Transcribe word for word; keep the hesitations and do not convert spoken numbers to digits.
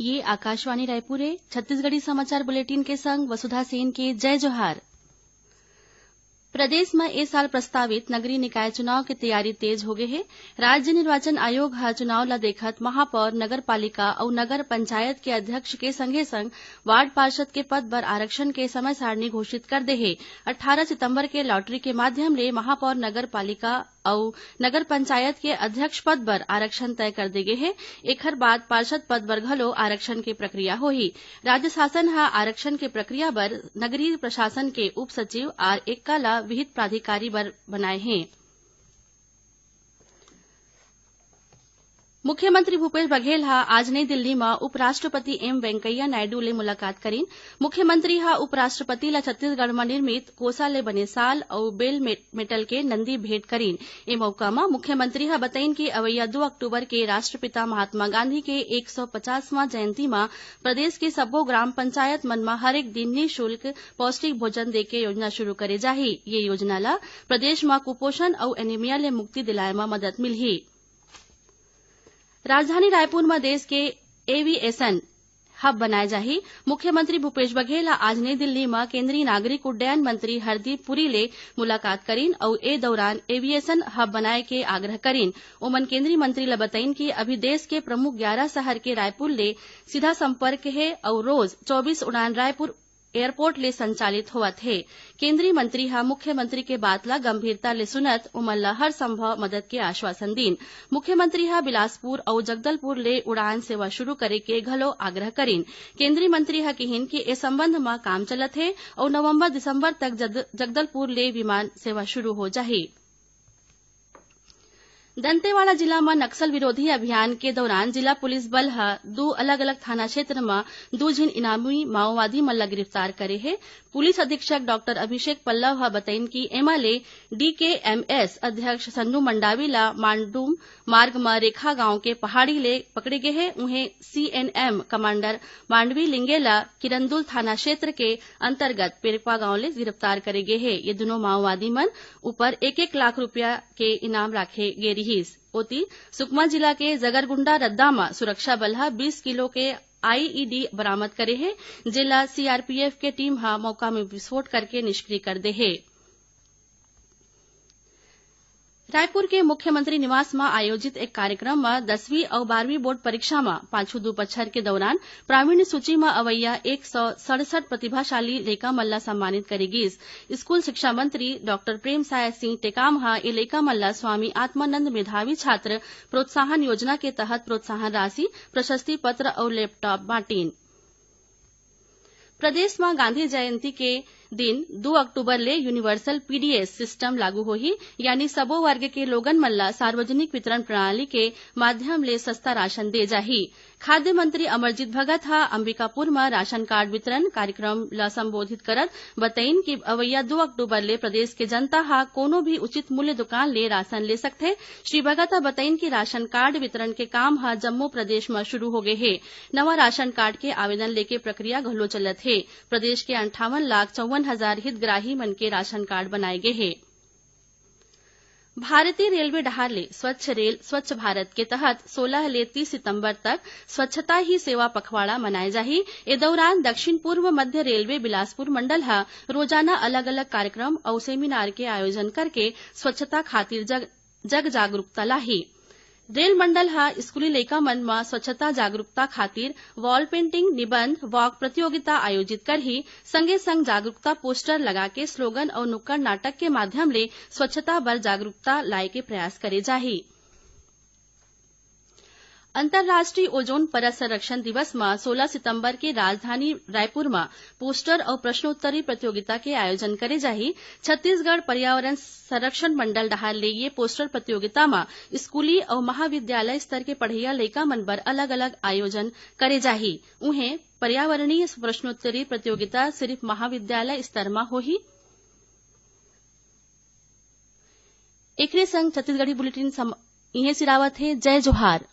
ये आकाशवाणी रायपुर हे। छत्तीसगढ़ी समाचार बुलेटिन के संग वसुधा सेन के जय जोहार। प्रदेश म ए साल प्रस्तावित नगरीय निकाय चुनाव के तैयारी तेज होगे हे। राज्य निर्वाचन आयोग ह चुनाव ल देखत महापौर, नगर पालिका अउ नगर पंचायत के अध्यक्ष के संगे-संग वार्ड पार्षद के पद बर आरक्षण के समय सारणी घोषित कर दे हे। अट्ठारह सितंबर के लॉटरी के माध्यम ले महापौर, नगर पालिका अउ नगर पंचायत के अध्यक्ष पद बर आरक्षण तय कर दे गे हे। एखर बाद पार्षद पद बर घलो आरक्षण के प्रक्रिया होही। राज्य शासन ह आरक्षण के प्रक्रिया बर नगरीय प्रशासन के उप सचिव आर एक्का ल विहित प्राधिकारी बर बनाए हे। मुख्यमंत्री भूपेश बघेल ह आज नई दिल्ली म उपराष्ट्रपति एम वेंकैया नायडू ले मुलाकात करीन। मुख्यमंत्री ह उपराष्ट्रपति ल छत्तीसगढ़ म निर्मित कोसा ले बने साल अउ बेल मे-, मेटल के नंदी भेंट करीन। ए मउका म मुख्यमंत्री ह बतईन कि अवइया दू अक्टूबर के राष्ट्रपिता महात्मा गांधी के एक सौ पचासवां जयंती म प्रदेश के सब्बो ग्राम पंचायत मन म हर एक दिन निःशुल्क पौष्टिक भोजन देके योजना शुरू करे जाही। ये योजना ल प्रदेश म कुपोषण अउ एनीमिया ले मुक्ति दिलाए म मदद मिलही। राजधानी रायपुर म देश के एविएशन हब बनाए जाही। मुख्यमंत्री भूपेश बघेल ह आज नई दिल्ली म केंद्रीय नागरिक उड्डयन मंत्री हरदीप पुरी ले मुलाकात करीन अउ ए दौरान एविएशन हब बनाए के आग्रह करीन। ओमन केंद्रीय मंत्री ल बतईन कि अभी देश के प्रमुख ग्यारह शहर के रायपुर ले सीधा संपर्क हे अउ रोज चौबीस उड़ान रायपुर एयरपोर्ट ले संचालित होवत हे। केंद्रीय मंत्री ह मुख्यमंत्री के बात ल गंभीरता ले सुनत ओमन ल हर संभव मदद के आश्वासन दीन। मुख्यमंत्री ह बिलासपुर अउ जगदलपुर ले उड़ान सेवा शुरू करे के घलो आग्रह करीन। केंद्रीय मंत्री ह किहीन कि ए संबंध म काम चलत हे अउ नवंबर दिसंबर तक जद-, जगदलपुर ले विमान सेवा शुरू हो जाही। दंतेवाड़ा जिला म नक्सल विरोधी अभियान के दौरान जिला पुलिस बल ह दू अलग-अलग थाना क्षेत्र म दू झिन इनामी माओवादी मन ल गिरफ्तार करे हे। पुलिस अधीक्षक डॉक्टर अभिषेक पल्लव ह बतईन कि एमा ले डीकेएमएस अध्यक्ष सन्नू मंडावी ल मांडुम मार्ग म रेखा गांव के पहाड़ी ले पकड़े गे हे। उहें सीएनएम कमांडर मांडवी लिंगे ल किरंदुल थाना क्षेत्र के अंतर्गत पेरपा गांव ले गिरफ्तार करे गे हे। ये दुनों माओवादी मन ऊपर एक एक लाख रुपया के इनाम राखे गे रिहिस। ओती, सुकमा जिला के जगरगुंडा रद्दा म सुरक्षा बल ह बीस किलो के आईईडी बरामद करे हे, जेला सीआरपीएफ के टीम ह मौका में विस्फोट करके निष्क्रिय कर दे हे। रायपुर के मुख्यमंत्री निवास म आयोजित एक कार्यक्रम म दसवीं अउ बारहवीं बोर्ड परीक्षा म पाछू दू बछर के दौरान प्रावीण्य सूची म अवइया एक सौ सड़सठ प्रतिभाशाली लइका मन ल सम्मानित करे गीस। स्कूल शिक्षा मंत्री डॉक्टर प्रेमसाय सिंह टेकाम ह ए लइका मन ल स्वामी आत्मानंद मेधावी छात्र प्रोत्साहन योजना के तहत प्रोत्साहन राशि, प्रशस्ति पत्र अउ लैपटॉप बांटिन। प्रदेश म गांधी जयंती के दिन दू अक्टूबर ले यूनिवर्सल पीडीएस सिस्टम लागू होही, यानी सबो वर्ग के लोगन मन ल सार्वजनिक वितरण प्रणाली के माध्यम ले सस्ता राशन दे जाही। खाद्य मंत्री अमरजीत भगत ह अंबिकापुर म राशन कार्ड वितरण कार्यक्रम ल संबोधित करत बतईन कि अवइया दू अक्टूबर ले प्रदेश के जनता ह कोनो भी उचित मूल्य दुकान ले राशन ले सकथे। श्री भगत ह बतईन कि राशन कार्ड वितरण के काम ह जम्मो प्रदेश म शुरू होगे हे। नवा राशन कार्ड के आवेदन लेके प्रक्रिया घलो चलत हे। प्रदेश के अंठावन लाख चौवन हजार हितग्राही मन के राशन कार्ड बनाए गे हे। भारतीय रेलवे डहार ले स्वच्छ रेल, स्वच्छ भारत के तहत सोलह ले तीस सितंबर तक स्वच्छता ही सेवा पखवाड़ा मनाए जाही। ए दौरान दक्षिण पूर्व मध्य रेलवे बिलासपुर मंडल ह रोजाना अलग-अलग कार्यक्रम अउ सेमिनार के आयोजन करके स्वच्छता खातिर जग, जग जागरूकता लाही। रेल मंडल ह स्कूली लइका मन म स्वच्छता जागरूकता खातिर वॉल पेंटिंग, निबंध, वॉक प्रतियोगिता आयोजित करही। संगे संग जागरूकता पोस्टर लगाके स्लोगन अउ नुक्कड़ नाटक के माध्यम ले स्वच्छता बर जागरूकता लाए के प्रयास करे जाही। अंतर्राष्ट्रीय ओजोन परत संरक्षण दिवस म सोलह सितंबर के राजधानी रायपुर म पोस्टर अउ प्रश्नोत्तरी प्रतियोगिता के आयोजन करे जाही। छत्तीसगढ़ पर्यावरण संरक्षण मंडल डहार ले ये पोस्टर प्रतियोगिता म स्कूली अउ महाविद्यालय स्तर के पढ़इया लइका मन बर अलग-अलग आयोजन करे जाही। उहें, पर्यावरणीय प्रश्नोत्तरी प्रतियोगिता सिरिफ महाविद्यालय स्तर म होही। एकरे संग छत्तीसगढ़ी बुलेटिन सम-, इहें सिरावत हे। जय जोहार।